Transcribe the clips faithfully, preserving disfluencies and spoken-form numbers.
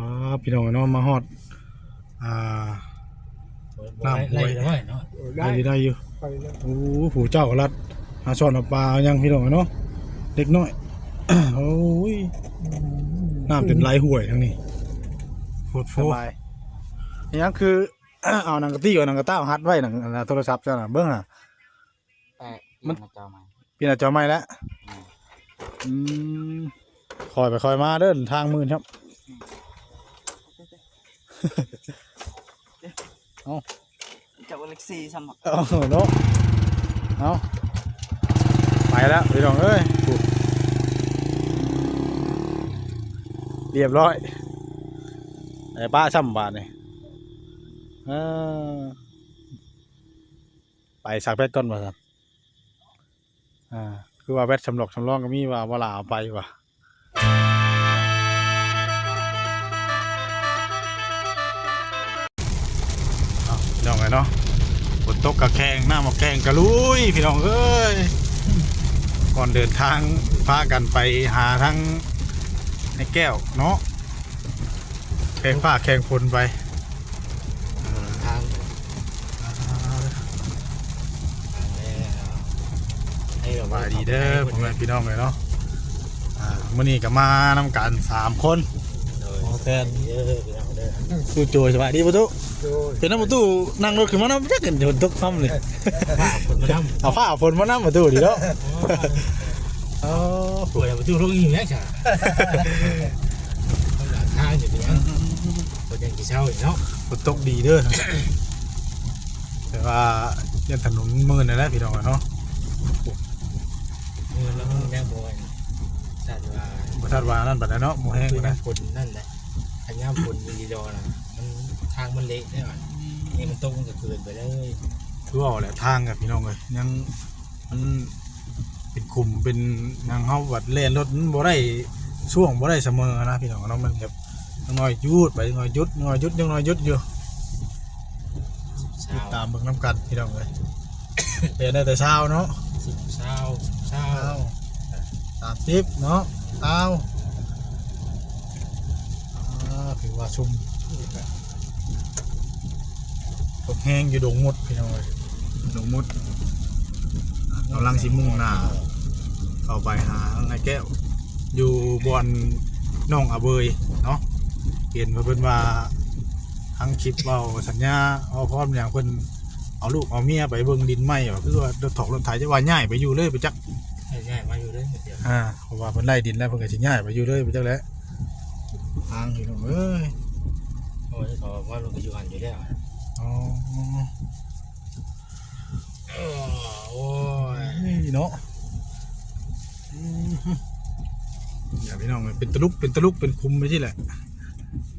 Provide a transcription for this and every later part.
อ่า พี่น้องเนาะ มาฮอด อ่า น้ำห้วย ได้ ได้เนาะ ได้อยู่ ได้อยู่ ไปแล้ว โอ้ ผู้เจ้ารัด หาซ่อนเอาปลายัง พี่น้องเนาะ เด็กน้อย โอ้ย น้ำเป็นไหลห้วยทางนี้ โพดโพ สบาย ยังคือ เอาหนังกะตี้ เอาหนังกะต้าหัดไว้หนัง โทรศัพท์เจ้าน่ะ เบิ่งหา เอ่อ มัน เปลี่ยนหน้าจอใหม่ เปลี่ยนหน้าจอใหม่แล้ว อืม อืม ค่อยไปค่อยมาเด้อ ทางมืดครับ เอ้า เจ้าเลขสี่ซ้ำ เอ้า เนาะ เอ้า ไปแล้ว พี่น้องเอ้ย เรียบร้อย ไอ้ป้าซ้ำบาดนี่ เออ ไปซักแบตก่อนว่าซั่น อ่า คือว่าแบตสำรองสำรองก็มีว่า บ่ล่าเอาไปว่ะ อ้าว พี่น้องเอ้ยเนาะ ฝนตกกะแข่ง น้ำกะแข่งกะลุย พี่น้องเอ้ย ก่อนเดินทางพากันไปหาทั้งไอ้แก้วเนาะ แข่งฟ้าแข่งฝนไป ทาง สบายดีเด้อ พ่อแม่พี่น้องเอ้ยเนาะ อ่า มื้อนี้ก็มานำกันสามคน โดย อ๋อ แซน เด้อ พี่น้องเด้อ ตู้โจ สบายดีบ่ตู้ โดย เป็นนำบ่ตู้ นั่งรถขึ้นมานำ จักเห็นฝนตกค่ำเลย เอาผ้าฝนมานำ เอาผ้าฝนมานำบ่ตู้ ดีเนาะ อ๋อ ป่วยบ่ตู้ ลงอยู่แล้วจ้ะ ทางอยู่เนี่ย คนยังสิเช้าอยู่เนาะ ฝนตกดีเด้อ แต่ว่าย่านถนนมืดนั่นแหละพี่น้องเนาะ มืดแล้วมันยังบ่ทันว่า บ่ทันว่านั่นปานใดเนาะ บ่แห้งปานใด คือน้ำฝนนั่นแหละ คันยามฝนอยู่ดีดอนะ มัน ทางมันเละได้ว่ะ นี่มันตกมันก็เกินไปเลย คือว่าแหละ ทางอะพี่น้องเอ้ย ยัง มันเป็นขุมเป็นหยัง เฮาบัดแล่นรถมันบ่ได้ช่วง บ่ได้เสมอนะพี่น้องเนาะ มันแบบ จักหน่อยหยุดไป จักหน่อยหยุด จักหน่อยหยุด จักหน่อยหยุดอยู่ ติดตามเบิ่งนำกันพี่น้องเอ้ย เป็นได้แต่เช้าเนาะ สิบ เช้า เช้า เช้า สามสิบเนาะ เช้า อ่า ถือว่าซุ่ม ตกแฮงอยู่ดงมดพี่น้องเอ้ย ดงมด กำลังสิมุ่งหน้า เข้าไปหาทางไอ้แก้ว อยู่บ่อนหนองอาเบยเนาะ เห็นว่าเพิ่นว่า ทั้งคลิปเว้าสัญญา เอาพร้อมอย่างเพิ่นเอาลูกเอาเมียไปเบิ่งดินใหม่ ว่าคือว่ารถถอกรถไถ จะว่าย้ายไปอยู่เลยไปจัก ย้ายมาอยู่เลยเดี๋ยว อ่า เพราะว่าเพิ่นไล่ดินแล้ว เพิ่นก็สิย้ายไปอยู่เลยไปจักแหละ ทางพี่น้องเอ้ย โอ้ย เขาว่าลงไปอยู่หั่นอยู่แล้ว อ๋อ เออ โอ้ย นี่เนาะ อืม อย่าพี่น้อง เป็นตะลุก เป็นตะลุก เป็นคุมไปที่แหละ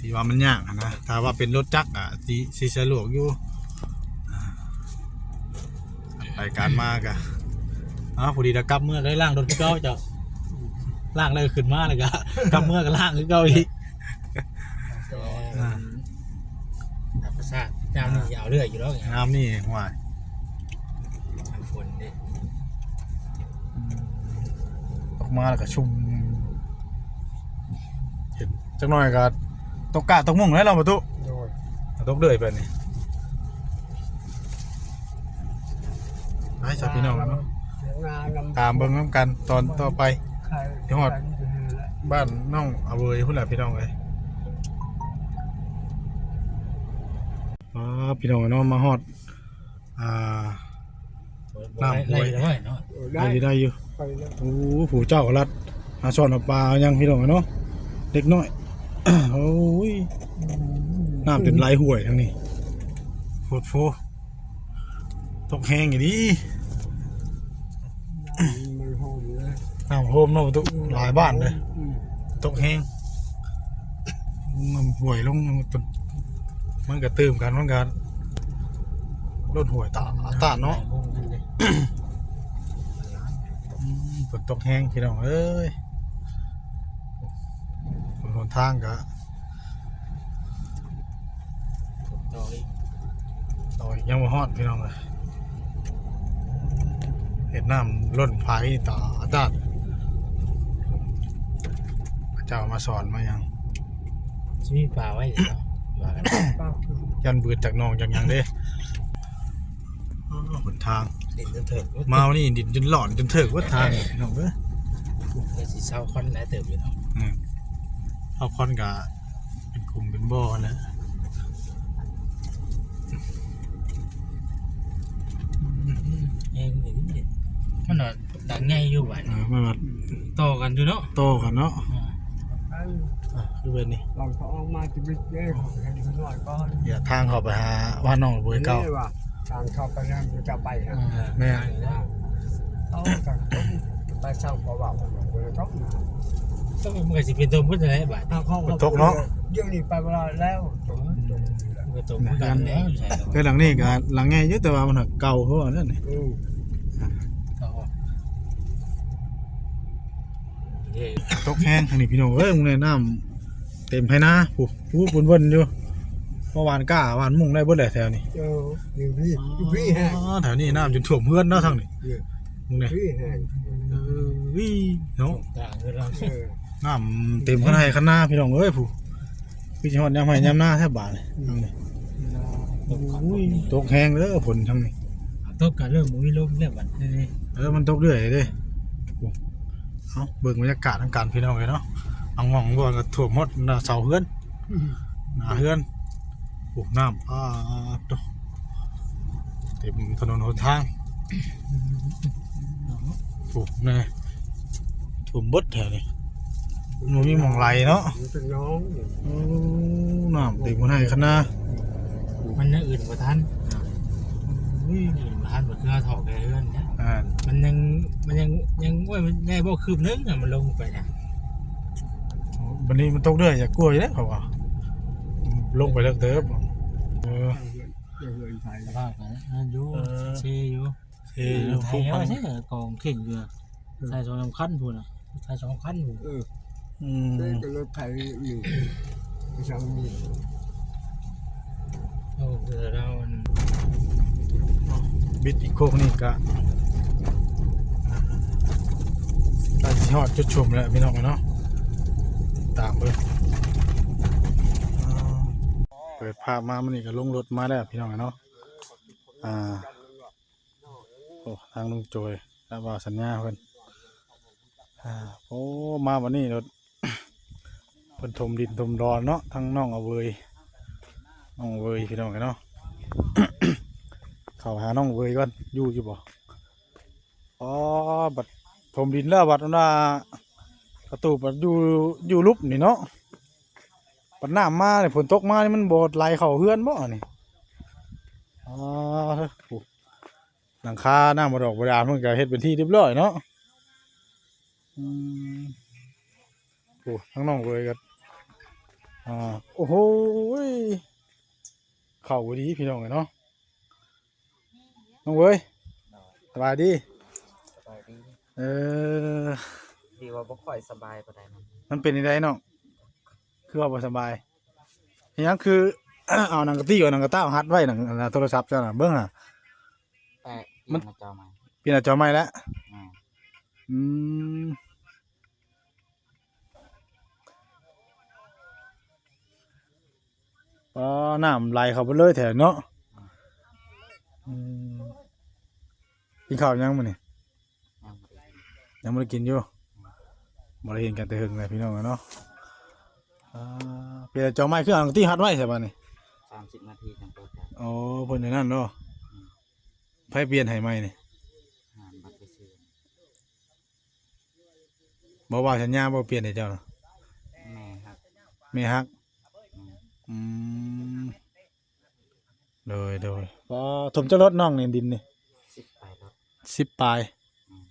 ที่ว่ามันยากอะนะ ถ้าว่าเป็นรถจักรอะ สิ สิสะดวกอยู่ อ่า ไปการมากะ อ้าว พอดีแล้วกลับเมือก็ได้ล้างรถคือเก่าเจ้า ล้างแล้วก็ขึ้นมาแล้วก็ กลับเมือก็ล้างคือเก่าอีก อ่า ธรรมชาติ ยามนี้เอาเรื่อยอยู่แล้วไง ยามนี้ ห่วย น้ำฝนดิ ตกมาแล้วก็ชุ่ม เห็นจักหน่อยก็ตกกะตกมุ่งแล้วเราะประตู โดย ตกเรื่อยไปนี่ ไปจ้ะพี่น้องเนาะ เดี๋ยวงานนำ ตามเบิ่งนำกันตอนต่อไป ใคร ที่ฮอด ใครอยู่แล้ว บ้านน้องอาเวยพุ้นแหละพี่น้องเอ้ย อ๋อ พี่น้องเนาะ มาฮอด อ่า น้ำห้วย ได้ ได้เนาะ เออ ได้ ได้อยู่ ได้อยู่ ไปแล้ว โอ้ ผู้เจ้ารัด หาซ่อนเอาปลายังพี่น้องเนาะ เด็กน้อย โอ้ย น้ำเป็นไหลห้วยทางนี้ โพดโพ ตกแฮงอีหลี มันโฮมเลย น้ำโฮมเนาะประตู หลายบ้านเลย อืม ตกแฮง มันห้วยลง มันก็ตื่มกัน มันก็ลดห้วยตา ตาเนาะ อืม ฝนตกแฮงพี่น้องเอ้ย ฝนหนทางก็ ต่ออีก ต่ออีกยังบ่ฮอดพี่น้องเอ้ย เห็นน้ำล้นผายตาอาจารย์ พระเจ้ามาสอนมายัง สิมีปลาไว้เนาะ ว่ากัน ยันบืดจากหนองจากหยังเด้ อ้อ หนทาง ดินจนเถิด มาวันนี้ดินจนหลอนจนเถิกว่าทางนี่น้องเอ้ย ก็สิเศร้าคอนหลายเติบอยู่เนาะ อืมเอาคอนกะเป็นกลุ่มเป็นบ่อนะ แห้งนิดเดียวมันน่ะดังใหญ่อยู่บ้าน เออมันมา ต่อกันอยู่เนาะ ต่อกันเนาะ อ่า อ่ะคือเป็นนี่ หลังเขาออกมาจะไปเจอเขาเห็นเขาหน่อยก็ อย่าทางเข้าไปหาบ้านน้องเบยเก่า นี่ว่าทางเข้าไปนั่นมันจะไปนะ แม่น เขาก็ไปเช่าเพราะว่ามันก็เลยต้อง ก็มันก็สิเป็นตัวพุทธอะไรบาด ถ้าเขา มันตกเนาะ เดี๋ยวนี้ไปเวลาแล้ว มันก็ตกพุทธกันแล้วใช่ เพื่อนหลังนี้ก็หลังใหญ่อยู่แต่ว่ามันหักเก่าเพราะว่านั่นนี่ อืม ก็เย้ ตกแห้งทางนี้พี่น้องเอ้ยมึงในน้ำเต็มไฮนาผู้ผู้วนๆอยู่เพราะหว่านกล้าหว่านมุ่งได้เบิดแหละแถวนี้ เอออยู่พี่อยู่พี่ฮะ อ๋อแถวนี้น้ำจนท่วมเฮือนเนาะทางนี้ อยู่ มึงเนี่ย พี่ฮะ เออวิเนาะ ต่างกันแล้ว เออ น้ำเต็มข้างในข้างหน้าพี่น้องเอ้ยผู้พี่จะฮอดยามไห้ยามหน้าแทบบาดเลยนี่ ตกขับ อุ้ยตกแห้งเลยฝนทางนี้ ตกกันเริ่มมีลมเนี่ยบัดนี้ เออมันตกเรื่อยเลยเอ้าเบิ่งบรรยากาศทางการพี่น้องเลยเนาะบางหม่องบ่อนก็ท่วมหมดหน้าเสาเฮือนหน้าเฮือนปลูกน้ำอ่าตกเต็มถนนหนทางปลูกแน่ท่วมเบิดแถวนี้มันมีหม่องไหลเนาะ มันเป็นน้อง โอ้น้ำเต็มหัวไหล่คันนา มันยังอื่นกว่าท่าน อุ้ย อื่นกว่าท่านบ่คือเฮาถอกแค่เฮือนเนี่ย อ่า มันยังมันยังยังโอ้ยมันได้บ่คืบนึงอ่ะมันลงไปนะ วันนี้มันตกเรื่อยอย่ากลัวอยู่แล้วเขาว่าลงไปเลิกเติบเออ เดี๋ยวเฮือนไทย สภาพกันนั่นอยู่ เออ เซอยู่ เฮ้ย ไท พวย ก เอา มัน ใช่กองเข่งอยู่ใส่สองสามคันพู้นน่ะใส่สองคันพู้น เออ อืม เล่นกับรถไถอยู่ไปทางนี้ โอ้คือเรามัน บิดอีกโคกนี่กะใกล้สิฮอดจุดชมแล้วพี่น้องเนาะติดตามเบิ่งอ่าเปิดภาพมามันนี่ก็ลงรถมาแล้วพี่น้องเนาะอ่าโอ้ทางลุงโจยแล้วว่าสัญญาเพิ่นอ่าโอ้มาวันนี้รถ เพิ่นถมดินถมดอนเนาะทั้งน้องอเวยน้องอเวยพี่น้องกันเนาะ เข้าหาน้องอเวยก่อนอยู่อยู่บ่อ๋อบัดถมดินแล้วบัดนั้นว่ากระตูบบัดอยู่อยู่ลุบนี่เนาะบัดน้ำมาเนี่ยฝนตกมานี่มันบ่ไหลเข้าเฮือนบ่นี่อ๋อโอ้หลังคาน้ำบ่ดอกบ่ดานมันก็เฮ็ดเป็นที่เรียบร้อยเนาะอืม โอ้ทั้งน้องเลยก็อ่าโอ้โหยเข้าพอดีพี่น้องเนาะน้องเว้ยสบายดี สบายดี เออ ดีว่าบ่ค่อยสบายปานใดนะ มันเป็นยังไงน้องคือว่าบ่สบายยังคือ เอาหนังกะตี้เอาหนังกะต้าหัดไว้หนังโทรศัพท์เจ้าน่ะเบิ่งอ่ะ แต่ มัน เปลี่ยนหน้าจอใหม่ เปลี่ยนหน้าจอใหม่แล้ว อ่า อืมอ๋อน้ำไหลเข้าไปเลยแถวเนาะอืมกินข้าวยังมื้อนี้ ยังบ่ได้ ยังบ่ได้กินอยู่บ่ได้เห็นกันแต่เฮิงเลยพี่น้องเนาะอ่าเปลี่ยนจอใหม่คือเอาตี้ฮัดไว้ใช่ป่ะนี่ สามสิบนาทีจังเปิดได้ อ๋อเพิ่นในนั่นเนาะไผเปลี่ยนให้ใหม่นี่ งานบัตรไปซื้อ บ่ว่าสัญญาบ่เปลี่ยนให้เจ้านะ แม่ฮัก แม่ฮัก อืม อืมโดยโดยพอถมเจ้ารถน้องนี่ดินนี่ สิบปลายรถ สิบปลาย อืม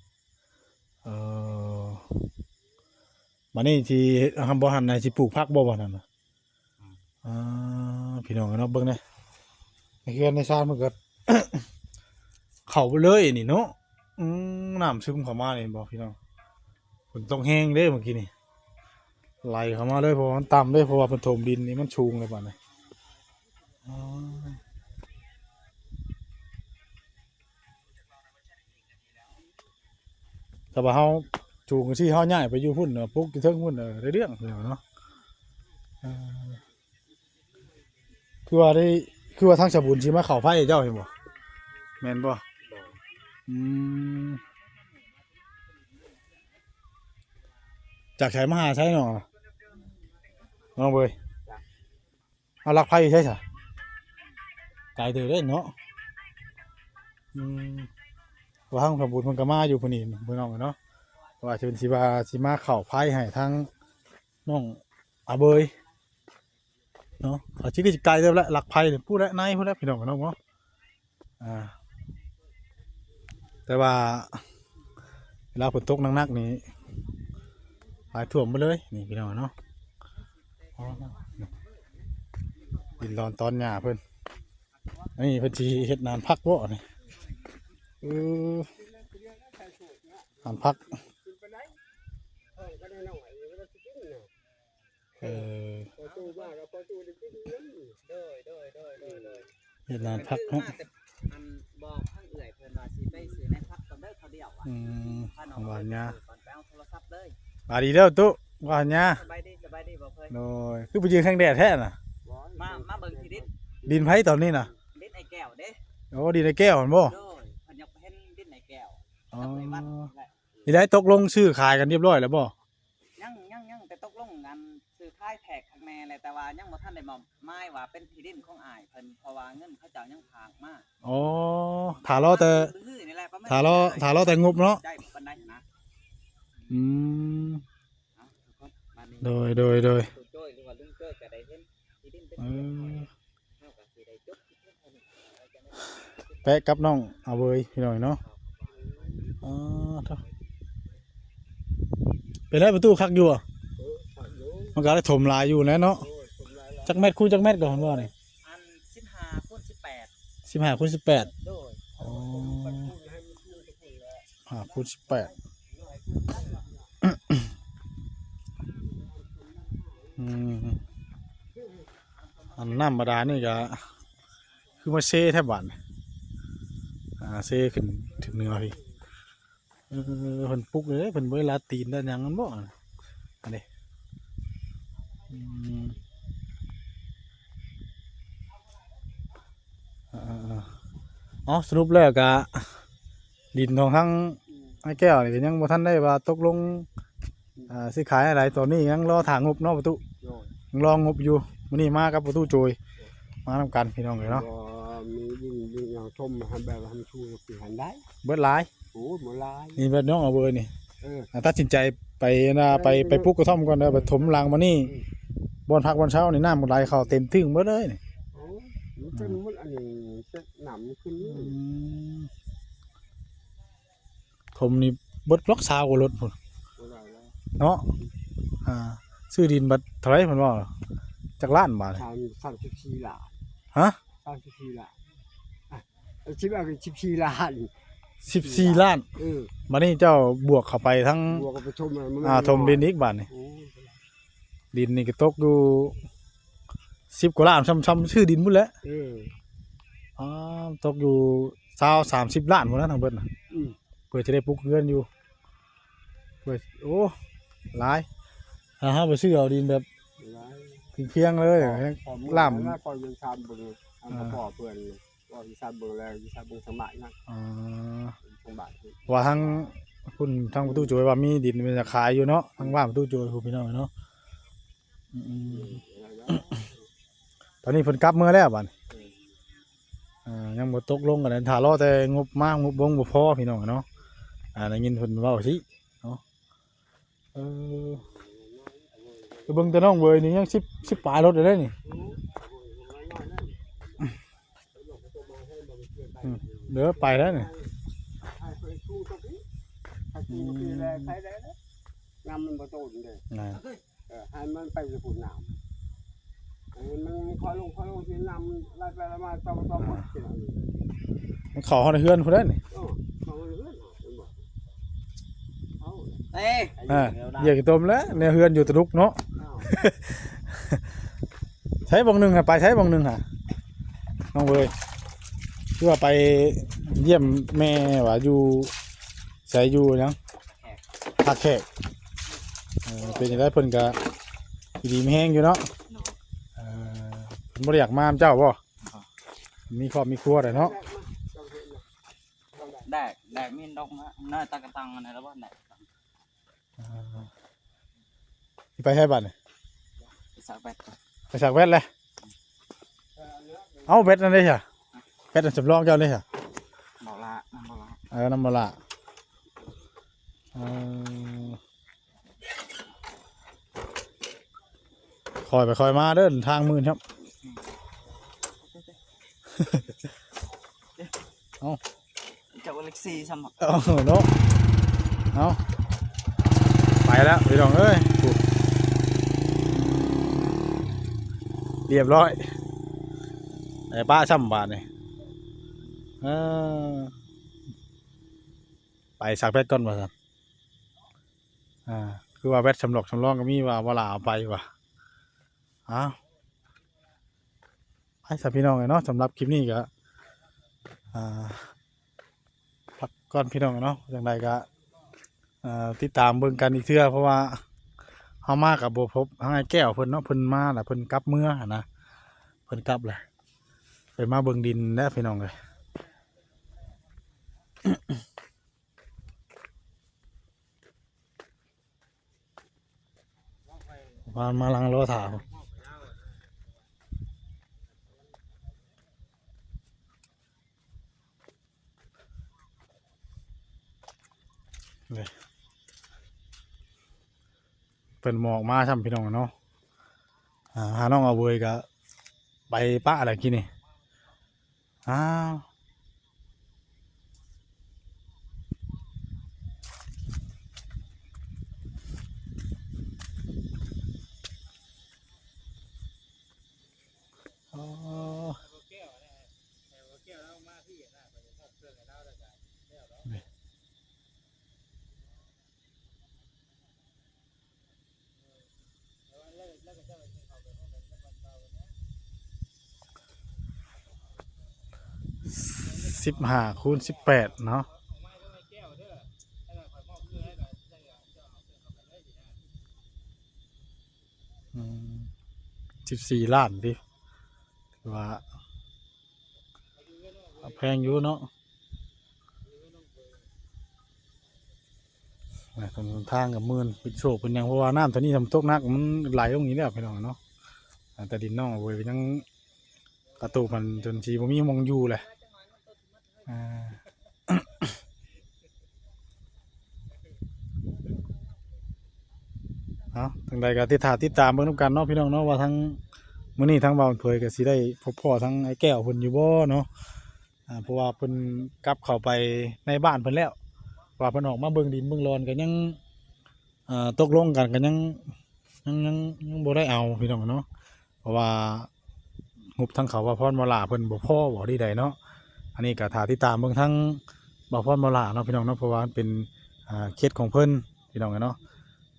เออบัดนี้ที่ทำบ่หันไหนสิปลูกผักบ่บ่นั่นน่ะ อืม อ่าพี่น้องเนาะเบิ่งเด้ในเฮือนในซานมันก็ เข้าไปเลยนี่เนาะอืมน้ำซึมเข้ามานี่บ่พี่น้องฝนตกแฮงเด้เมื่อกี้นี่ไหลเข้ามาเลยเพราะว่ามันต่ำเด้เพราะว่าเพิ่นถมดินนี่มันสูงเลยบัดนี้อ๋อแต่ว่าเฮาสูงจั่งซี้เฮาย้ายไปอยู่พุ้นเนาะปลูกอยู่เทิงพุ้นเออได้เรื่องพี่น้องเนาะเออ คือว่าได้ คือว่าทางสาวบุญสิมาเข้าไพ่เจ้าเห็นบ่ แม่นบ่ อืม จากไสมาหาไสน้อง น้องเบย เอาหลักไพ่อยู่ไสซะ ไกลเติบเด้เนาะ อืม ว่าทางสาวบุญเพิ่นก็มาอยู่พุ่นนี่พี่น้องเนาะ ว่าสิเป็นสิว่าสิมาเข้าไพ่ให้ทางน้องอาเบยเนาะ อาจสิคือสิไกลเติบแหละ หลักไพ่นี่พู้นแหละ ในพู้นแหละพี่น้องเนาะ อ่า แต่ว่าเวลาฝนตกหนักๆนี่ ไหลท่วมหมดเลย นี่พี่น้องเนาะ อ๋อ ดินดอนตอนหญ้าเพิ่น อันนี้เพิ่นสิเฮ็ดนานพักบ่นี่ เออ นานพัก เออ พอตู้มาแล้วพอตู้ได้กินน้ำ โดย โดย โดย โดย โดย เฮ็ดนานพักเนาะ มาแต่อันบอกทางเอื้อยเพิ่นว่าสิไปซื้อในผักก่อนเด้อ เขาวเดียวว่ะ อืม พาน้อง หวานหญ้า ไปซื้อก่อน ไปเอาโทรศัพท์เลย มาดีเด้อตุ๊ หวานหญ้า สบายดี สบายดีบ่เพิ่น โดย คือไปยืนข้างแดดแท้น่ะ มา มาเบิ่งที่ดิน ดินไผตอนนี้น่ะ ดินไอ้แก้วเด้ โอ้ ดินไอ้แก้วหั่นบ่ โดย เพิ่นอยากไปเห็นดินไอ้แก้ว อ๋อ กับไอ้วัดนี่แหละ นี่ได้ตกลงซื้อขายกันเรียบร้อยแล้วบ่ ยัง ยัง ยัง แต่ตกลงกันซื้อขายแทกข้างแน่แหละ แต่ว่ายังบ่ทันได้มอบหมายว่าเป็นที่ดินของอ้ายเพิ่น เพราะว่าเงินเขาเจ้ายังฝากมา อ๋อ ถ้ารอแต่ มื้อนี่แหละ ประมาณ ถ้ารอ ถ้ารอแต่งบเนาะ ใจปานใดนะ อืม เอาทุกคน มานี่ โดย โดย โดย ลุงโจ้ยหรือว่าลุงโจ้ยก็ได้เห็นที่ดินเป็น เออ เฮาก็สิได้จด แปะกับน้องอาเบยพี่น้องเนาะ อ๋อ เถาะ เป็นไรประตูคักอยู่บ่ เออ คักอยู่ มันก็ได้ถมหลายอยู่แหละเนาะ โอ้ย ถมหลายๆ จักแมตรคูณจักแมตรก่อนบ่นี่ อัน สิบห้าคูณสิบแปด สิบห้าคูณสิบแปด โดย อ๋อ สิบห้าคูณสิบแปด อืม อันน้ำบาดาลนี่ก็ คือมาเซแถวบ้าน อ่า เซขึ้นถึงเหนือพี่ เออ เพิ่นปลูกเลย เพิ่นบ่ได้ลาตีนด้านหยังมันบ่ อันนี้ อืม อ่าๆๆ อ๋อ สรุปแล้วก็ ดินของทั้งไอ้แก้วนี่ก็ยังบ่ทันได้ว่าตกลง อ่า สิขายอะไร ตอนนี้ยังรอถ่างบเนาะประตู โดย ยังรองบอยู่ มื้อนี้มากับประตูโจย มานำกันพี่น้องเอ้ยเนาะ บ่มีดิน ดินหยังชมให้แบบว่ามันชูสิหันได้ เบิดหลาย โอ้ย บ่หลาย นี่เบิดน้องเอาเบอร์นี่ เออ อ่ะ ตัดสินใจไปนะ ไป ไปปลูกกระท่อมก่อนเด้อ ไปถมหลังมานี่ อืม บ่อนพักบ่อนเช้านี่น้ำมันไหลเข้าเต็มตึ้งเบิดเลยนี่ โอ้ย มันตึ้งหมด อันนี้เช็ดน้ำมันขึ้น อืม ถมนี่เบิดล็อกซาวกว่ารถพุ่น บ่ได้แล้ว เนาะ อ่า ซื้อดินบัดเท่าไหร่เพิ่นว่า จักล้านบาท สาม สามสิบสี่ล้าน ฮะ สามสิบสี่ล้าน อ่ะ เอาสิบ เอาสิบสี่ล้าน สิบสี่ล้าน เออ บัดนี้เจ้าบวกเข้าไปทั้ง บวกกับไปถมมัน อ่า ถมดินอีกบาดนี่ โอ้ ดินนี่ก็ตกอยู่ สิบกว่าล้าน ซ้ำ ซ้ำซื้อดินพุ้นแหละ เออ อ๋อ ตกอยู่ซาว สามสิบล้านพุ้นนะทั้งเบิดน่ะ อืม เพื่อจะได้ปลูกเฮือนอยู่ เพื่อ โอ้ หลาย ถ้าเฮาไปซื้อเอาดินแบบ หลาย เพียงๆเลย ขอ ขอมือ ล้ำ แล้วก็ยังทำเบิ่ง เอามา อ่า ขอเพื่อนเลย ว่าสิทำเบิ่งแล้ว สิทำเบิ่งสมัยนะ อ๋อ สมัย ว่าทางคุณ ทางประตูโจยว่ามีดินมันจะขายอยู่เนาะ ทางบ้านประตูโจยคุณพี่น้องเนาะ อืมๆ ตอนนี้เพิ่นกลับเมือแล้วบัดนี้ เออ อ่า ยังบ่ตกลงกันเลย ถ้ารอแต่งบมา งบบ่งบ่พอพี่น้องเนาะ อ่า ได้ยินเพิ่นเว้าสิเนาะ เออ ไปเบิ่งแต่น้องเวยนี่ยังสิบ สิบปลายรถอยู่เลยนี่ อืม เดี๋ยวไปแล้วนี่ อืม น้ำมันบ่โตนเด้ นะ เออ ให้มันไปอยู่พุ่นน้ำ ให้มันค่อยลง ค่อยลง ที่น้ำไหลไปไหลมา ต่อ ต่อ หมดที่นั่น มันเข้าฮอดเฮือนพุ้นแล้วนี่ เออ เข้าเฮือน เห็นบ่ เอา เอ้ย อ่า เดี๋ยวนะ เหยียบขี้ตมแล้ว แนวเฮือนอยู่ตะลุกเนาะ อ้าว ใช้บ่งหนึ่งฮะ ไปใช้บ่งหนึ่งฮะ น้องเวย คือว่าไปเยี่ยมแม่ว่าอยู่ ใช้อยู่หยัง ท่าแขก เออ เป็นจั่งใดเพิ่นก็อยู่ดีมีแฮงอยู่เนาะ เออ บ่ได้อยากมานำเจ้าบ่ มีครอบมีครัวแล้วเนาะ แดก แดกมีนดอกไม้ น่าตะกะตังอันนั้นแล้วบ่ แดก อ่า สิไปไสบัดนี่ ไปสักแบตก่อน ไปสักแบตเลย เอ้า แบตนั่นเด้ซะ แบตอันสำรองเจ้าเด้ซะ บ่ละ นำบ่ละ เออ นำบ่ละ เออ ค่อยไปค่อยมาเด้อ ทางมืดครับ เอ้า เจ้าก็เลขสี่ซ้ำ เอาเนาะ เอา ไปแล้วพี่น้องเอ้ย เรียบร้อย ไอ้ป้าซ้ำบาดนี่ เออ ไปสักแบตก่อนว่าซั่น อ่า คือว่าแบตสำรองสำรองก็มี ว่าบ่ล่ะเอาไปว่ะ อ้าว ไปซะพี่น้องเอ้ยเนาะ สำหรับคลิปนี้ก็ อ่า พักก่อนพี่น้องเนาะ จั่งใดก็ เอ่อ ติดตามเบิ่งกันอีกเทื่อ เพราะว่าเฮามาก็บ่พบทางอ้ายแก้วเพิ่นเนาะ เพิ่นมาแล้วเพิ่นกลับเมือหั้นนะ เพิ่นกลับแล้ว ไปมาเบิ่งดินแล้วพี่น้องเอ้ย ผ่านมาหลังรอถ่า นี่ เพิ่นหมอกมาซ้ำพี่น้องเนาะ อ่า หาน้องเอาเวยก็ไปปะอะไรกินนี่ อ้าว อ๋อ สิบห้าคูณสิบแปดเนาะ อืม สิบสี่ล้านติ ถือว่า แพงอยู่เนาะ อ่า ถนนหนทางก็มื่น เป็นโชคเป็นหยัง เพราะว่าน้ำตอนนี้ทำตกหนัก มันไหลลงอีกแล้วพี่น้องเนาะ อ่า แต่ดินน้องเอาไว้ก็ยังกระตูบมันจนสิบ่มีหม่องอยู่แหละ อ่า เอา จั่งใดก็ติดตาม ติดตามเบิ่งนำกันเนาะพี่น้องเนาะ ว่าทั้งมื้อนี้ทั้งบ่าวเผยก็สิได้พบพ้อทั้งอ้ายแก้วเพิ่นอยู่บ่เนาะ อ่า เพราะว่าเพิ่นกลับเข้าไปในบ้านเพิ่นแล้ว ว่าเพิ่นออกมาเบิ่งดินเบิ่งดอนก็ยัง อ่า ตกลงกันก็ยัง ยัง ยัง ยังบ่ได้เอาพี่น้องเนาะ เพราะว่างบทางเขาว่าพรบ่าวหล้าเพิ่นบ่พอบ่ดีใดเนาะ อันนี้ก็ถ้าติดตามเบิ่งทางบ่าวพรบ่าวหล้าเนาะพี่น้องเนาะ เพราะว่ามันเป็น อ่า เคสของเพิ่นพี่น้องเนาะ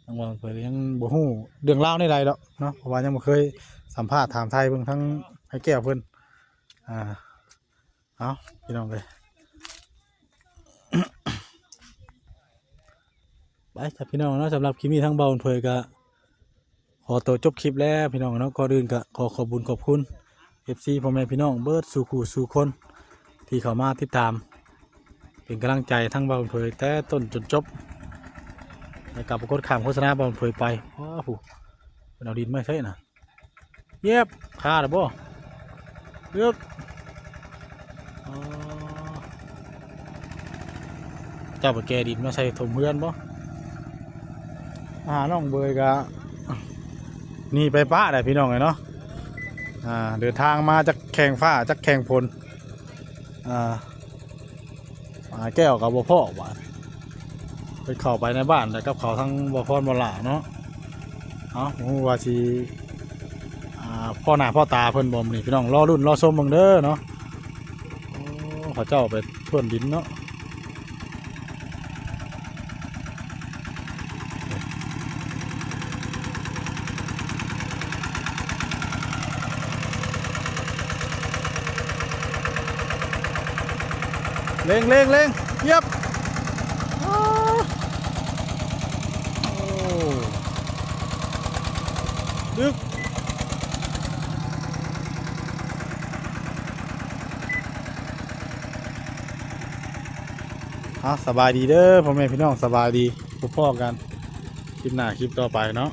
ทางบ่าวเพิ่นก็ยังบ่ฮู้เรื่องราวใดๆดอกเนาะ เพราะว่ายังบ่เคยสัมภาษณ์ถามไถ่เบิ่งทางอ้ายแก้วเพิ่น อ่า เอาพี่น้องเอ้ย ไปจ้ะพี่น้องเนาะ สำหรับคลิปนี้ทางบ่าวเผยก็ขอตัวจบคลิปแล้วพี่น้องเนาะ ก่อนอื่นก็ขอขอบบุญขอบคุณ เอฟซี พ่อแม่พี่น้องเบิดสู่คู่สู่คน ที่เข้ามาติดตาม เป็นกำลังใจทางบ่าวเผยแต่ต้นจนจบ แล้วก็บ่กดข้ามโฆษณาบ่าวเผยไป ว้าว ผู้ เพิ่นเอาดินมาใส่น่ะ เย็บ ขาดแล้วบ่ เย็บ อ๋อ เจ้าไปแก่ดินมาใส่ถมเฮือนบ่ อ่า น้องเบยก็ นี่ไปปะได้พี่น้องเอ้ยเนาะ อ่า เดินทางมาจากแข่งฟ้าจากแข่งฝน อ่า อ้ายแก้วก็บ่พ้อ บาดไปเข้าไปในบ้านแล้วกับเขาทั้งบ่าวพรบ่าวหล้าเนาะ เอ้า บ่ฮู้ว่าสิ อ่า พ้อหน้าพ้อตาเพิ่นบ่มื้อนี้พี่น้อง รอลุ้นรอชมเบิ่งเด้อเนาะ โอ้ เขาเจ้าไปถ่วนดินเนาะ เร่งเร่งเร่ง เยียบ โอ้ โอ้ ดึก เอา สบายดีเด้อพ่อแม่พี่น้อง สบายดี พบพ้อกันคลิปหน้าคลิปต่อไปเนาะ